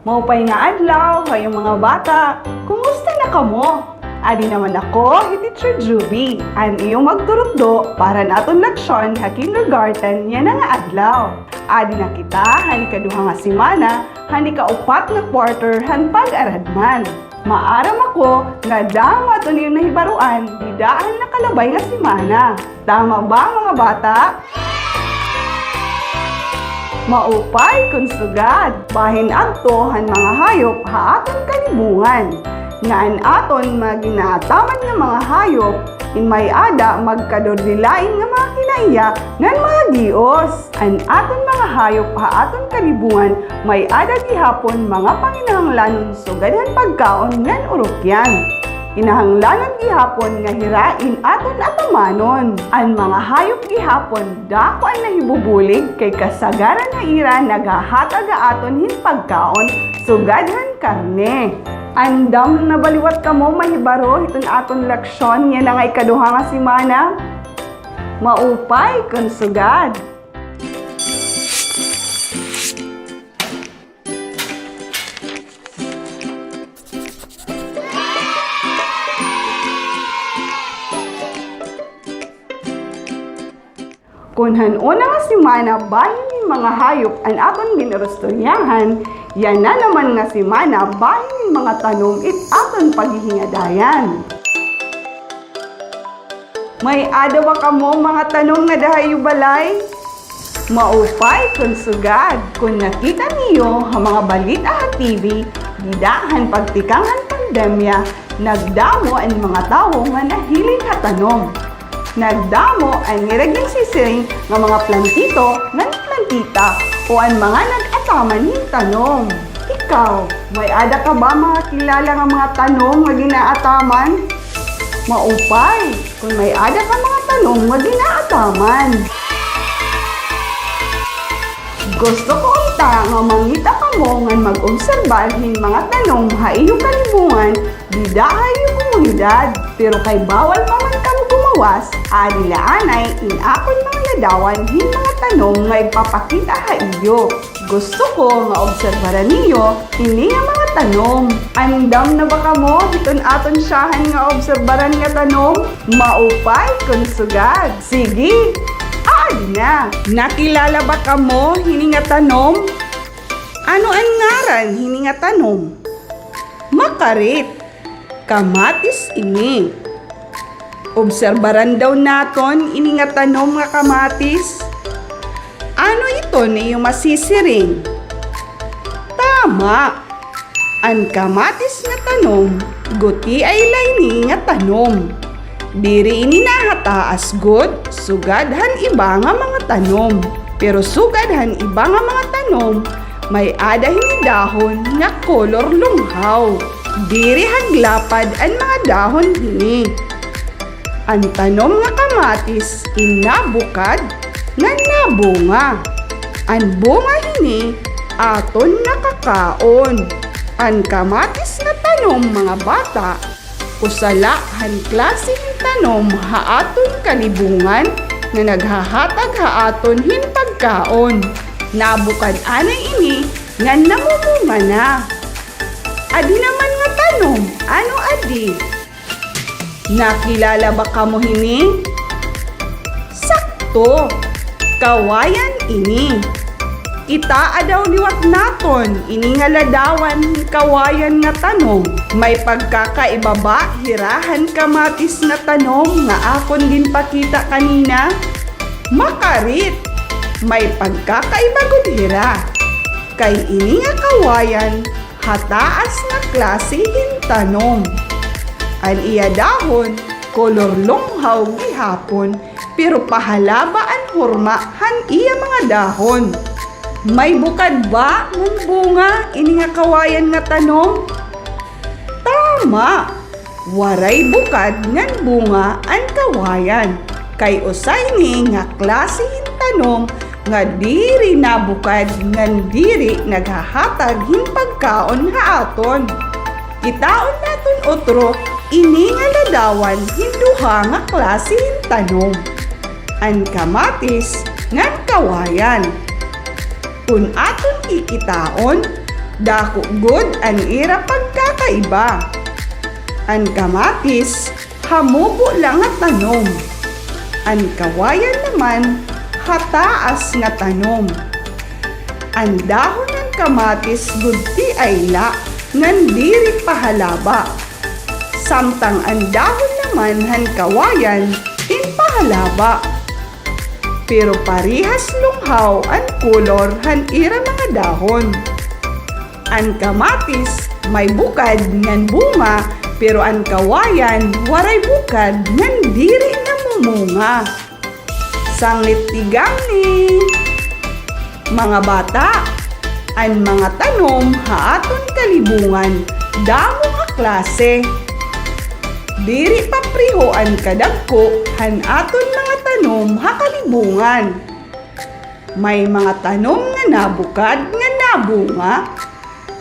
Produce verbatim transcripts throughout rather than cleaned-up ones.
Maupay nga adlaw ha iyo mga bata. Kumusta na kamo? Adi naman ako, hi Teacher Juby, an iyo magturutdo para han aton leksyon ha kindergarten yana nga adlaw. Adi na kita han ikaduha nga semana han ikaupat nga quarter han pag-aradman. Maaram ako nga damo aton iyo nahibaroan dida han nakalabay nga semana. Tama ba, mga bata? Maupay kon sugad. Bahin adto han mga hayop ha aton kalibungan. Nga an aton mga ginaataman nga mga hayop, in may-ada magkadordilain nga mga kinaiya ngan mga dios. An aton mga hayop ha aton kalibungan may-ada gihapon mga panginahanglanon sugad han pagkaon ngan urukyan. Kinahanglanon gihapon nga hira in aton atamanon. An mga hayop gihapon dako an nahibubulig kay kasagaran ha ira naghahatag ha aton hin pagkaon sugad han karne. Andam na ba liwat kamo mahibaro hiton aton leksyon yana nga ikaduha nga semana? Maupay kon sugad. Kon han una nga semana bahin hin mga hayop an aton gin-iristoryahan, yana naman nga semana bahin hin mga tanom it aton paghihingadayan. May-ada ba kamo mga tanom ngada ha iyo balay? Maupay kon sugad. Kon nakita niyo ha mga balita ha T V, dida han pagtikang han pandemya, nagdamo an mga tawo nga nahilig ha tanom. Nagdamo an ira ginsisiring nga mga plantito ngan plantita o an mga nag-ataman hin tanom. Ikaw, may-ada ka ba mga kilala nga mga tanom nga ginaataman? Maupay kon may-ada ka mga tanom nga ginaataman. Gusto ko unta nga mangita kamo ngan mag-obserbar hin mga tanom ha iyo kalibungan dida ha iyo komunidad. Pero kay bawal pa man kamo gumawas, adi la anay in akon mga ladawan hin mga tanom nga igpapakita ha iyo. Gusto ko nga obserbaran niyo ini nga mga tanom. Andam na ba kamo hiton aton syahan nga obserbaran nga tanom? Maupay kon sugad. Sige, adi na. Nakilala ba kamo hini nga tanom? Ano an ngaran hini nga tanom? Makarit. Kamatis ini. Obserbaran daw naton ini nga tanom nga kamatis. Ano iton iyo masisiring? Tama. An kamatis nga tanom, gutiay la ini nga tanom. Diri ini nahataas gud, sugad han iba nga mga tanom. Pero sugad han iba nga mga tanom, may-ada hini dahon nga kolor lunghaw. Diri haglapad an mga dahon hini. An tanom nga kamatis in nabukad ngan nabunga. An bunga hini aton nakakaon. An kamatis nga tanom, mga bata, usa la han klase hin tanom ha aton kalibungan nga naghahatag ha aton hin pagkaon. Nabukad anay ini ngan namumunga na. Adi naman nga tanom, ano adi? Nakilala ba kamo hini? Sakto! Kawayan ini. Itaa daw liwat naton ini nga ladawan hin kawayan nga tanom. May pagkakaiba ba hira han kamatis nga tanom nga akon ginpakita kanina? Makarit! May pagkakaiba gud hira. Kay ini nga kawayan, hataas nga klase hin tanom. An iya dahon, kolor lunghaw gihapon, pero pahalaba an hurma han iya mga dahon. May bukad ba ngan bunga ini nga kawayan nga tanom? Tama! Waray bukad ngan bunga an kawayan, kay usa ini nga klase hin tanom nga diri nabukad ngan diri naghahatag hin pagkaon ha aton. Kitaon naton utro ini nga ladawan hin duha nga klase hin tanom, an kamatis ngan kawayan. Kon aton kikitaon, Dako gud an ira pagkakaiba. An kamatis, hamubo la nga tanom. An kawayan naman, hataas nga tanom. An dahon han kamatis gud tiay la ngan diri pahalaba. Samtang an dahon naman han kawayan in pahalaba. Pero parehas lunghaw an kolor han ira mga dahon. An kamatis may bukad ngan bunga, pero an kawayan waray bukad ngan diri namumunga. Sanglit tigamni. Mga bata, an mga tanom ha aton kalibungan damo nga klase. Diri pareho an kadagko han aton mga tanom ha kalibungan. May mga tanom nga nabukad nga nabunga,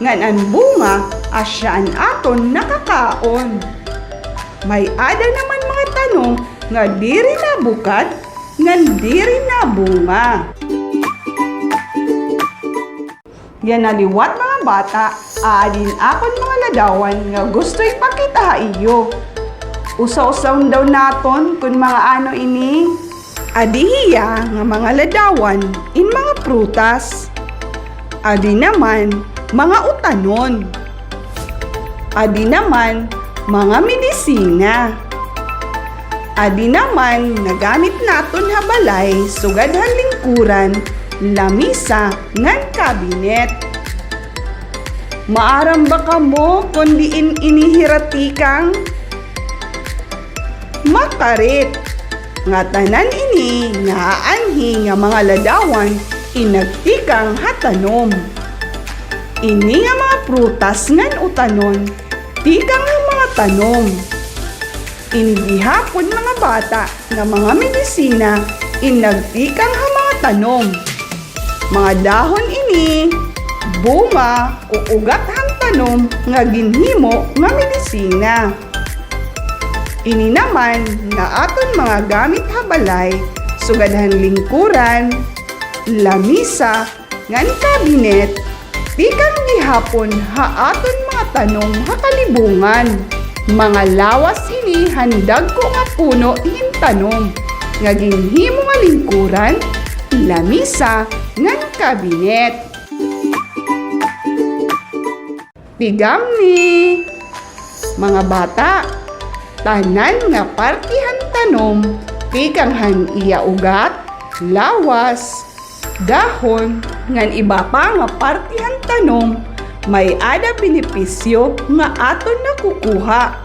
ngan an bunga asya an aton nakakaon. May-ada naman mga tanom nga diri nabukad ngan diri nabunga. Yana liwat, mga bata, aadi an akon mga ladawan nga gusto ipakita ha iyo. Usa-usaon daw naton kon mga ano ini. Adi hiya nga mga ladawan in mga prutas. Adi naman mga utanon. Adi naman mga medisina. Adi naman nga gamit naton ha balay sugad han lingkuran, lamisa ngan kabinet. Maaram ba kamo kon diin ini hira tikang? Makarit. Ngatanan ini nga aanhi nga mga ladawan in nagtikang ha tanom. Ini nga mga prutas ngan utanon, tikang ha mga tanom. Ini gihapon, mga bata, nga mga medisina in nagtikang ha mga tanom. Mga dahon ini, bunga o ugat han tanom nga ginhimo nga medisina. Ini naman nga aton mga gamit ha balay, sugad han lingkuran, lamisa, ngan kabinet, tikang gihapon ha aton mga tanom ha kalibungan. Mga lawas ini han dagko nga puno hin tanom nga ginhimo nga lingkuran, lamisa, ngan kabinet. Tigamni. Mga bata, tanan nga parte han tanom, tikang han iya ugat, lawas, dahon, ngan iba pa nga parte han tanom, may-ada benepisyo nga aton nakukuha.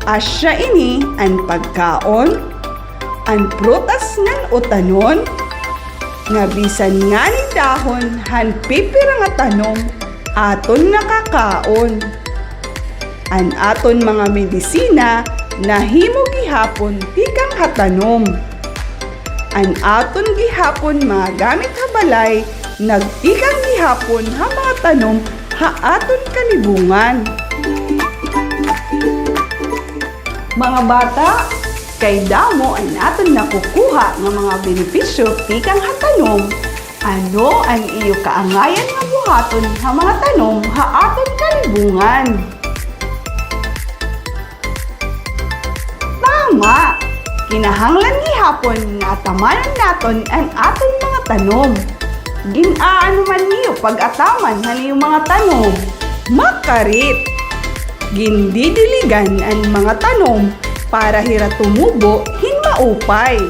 Asya ini an pagkaon, an prutas ngan utanon, nga bisan ngani dahon han pipira nga tanom aton nakakaon. An aton mga medisina nahimo gihapon tikang ha tanom. An aton gihapon mga gamit ha balay nagtikang gihapon ha mga tanom ha aton kalibungan. Mga bata, kay damo an aton nakukuha nga mga benepisyo tikang ha tanom, ano an iyo kaangayan nga buhaton ha mga tanom ha aton kalibungan? Tama! Kinahanglan gihapon nga atamanon naton an aton mga tanom. Gin-aano man niyo pag-ataman han iyo mga tanom? Makarit! Gindidiligan an mga tanom para hira tumubo hin maupay.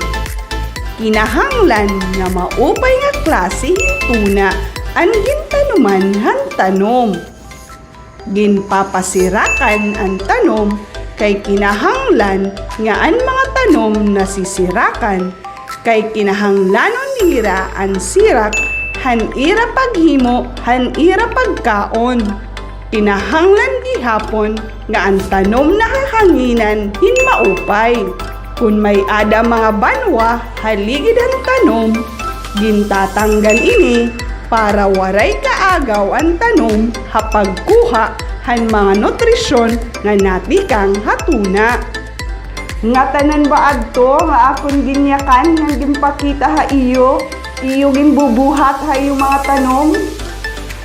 Kinahanglan nga maupay nga klase hin tuna an gintanoman han tanom. Ginpapasirakan an tanom kay kinahanglan nga an mga tanom nasisirakan, kay kinahanglanon nira an sirak han ira paghimo han ira pagkaon. Kinahanglan gihapon nga an tanom nahahanginan hin maupay. Kon may-ada mga banwa ha ligid han tanom, gintatanggal ini para waray kaagaw an tanom ha pagkuha han mga nutrisyon nga natikang ha tuna. Ngatanan ba adto nga akon ginyakan ngan ginpakita ha iyo, iyo ginbubuhat ha iyo mga tanom?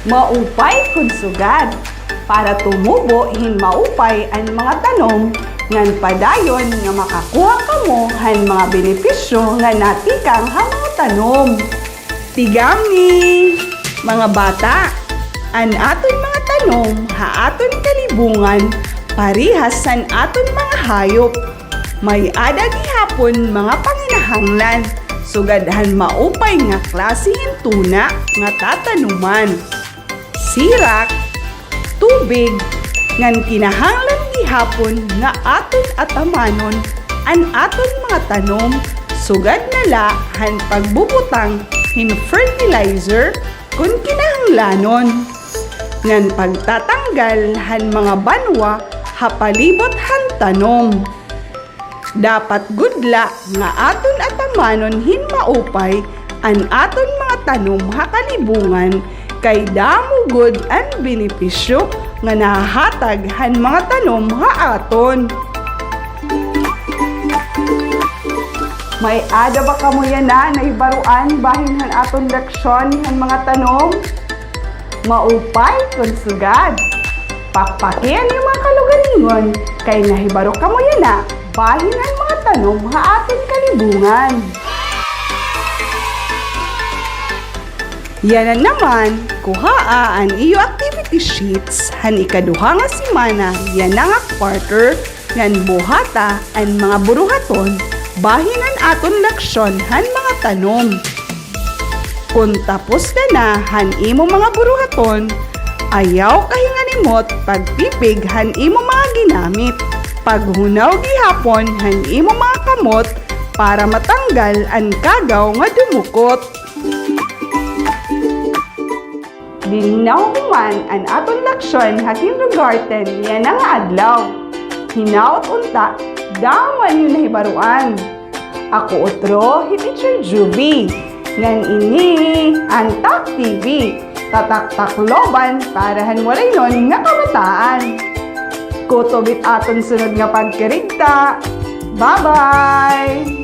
Maupay kon sugad. Para tumubo hin maupay an mga tanom, ngan padayon nga makakuha kamo han mga benepisyo nga natikang ha mga tanom. Tigami! Mga bata, an aton mga tanom ha aton kalibungan parehas han aton mga hayop. May-ada gihapon mga panginahanglan, sugad han maupay nga klase hin tuna nga tatanuman, sirak, tubig, ngan kinahanglan gihapon nga aton atamanon an aton mga tanom, sugad na la han pagbubutang hin fertilizer kon kinahanglanon, ngan pagtatanggal han mga banwa ha palibot han tanom. Dapat gud la nga aton atamanon hin maupay an aton mga tanom ha kalibungan, kay damo gud an benepisyo nga nahahatag han mga tanom ha aton. May-ada ba kamo yana nahibaroan bahin han aton leksyon han mga tanom? Maupay kon sugad. Pakpaki an iyo mga kalugaringon, kay nahibaro kamo yana bahin han mga tanom ha aton kalibungan. Yana naman, kuhaa an iyo activity sheets han ikaduha nga semana yana nga quarter, ngan buhata an mga buruhaton bahin han aton leksyon han mga tanom. Kon tapos ka na han imo mga buruhaton, ayaw kahingalimot pagtipig han imo mga ginamit. Paghunaw gihapon han imo mga kamot para matanggal an kagaw nga dumukot. Dinhi nahuhuman an aton leksyon ha kindergarten yana nga adlaw. Hinaot unta, damo an iyo nahibaroan. Ako utro hi Teacher Juvie. Ngan ini an Talk T V, tatak Tacloban para han Waraynon nga kabataan. Kutob it aton sunod nga pagkirigta. Bye-bye!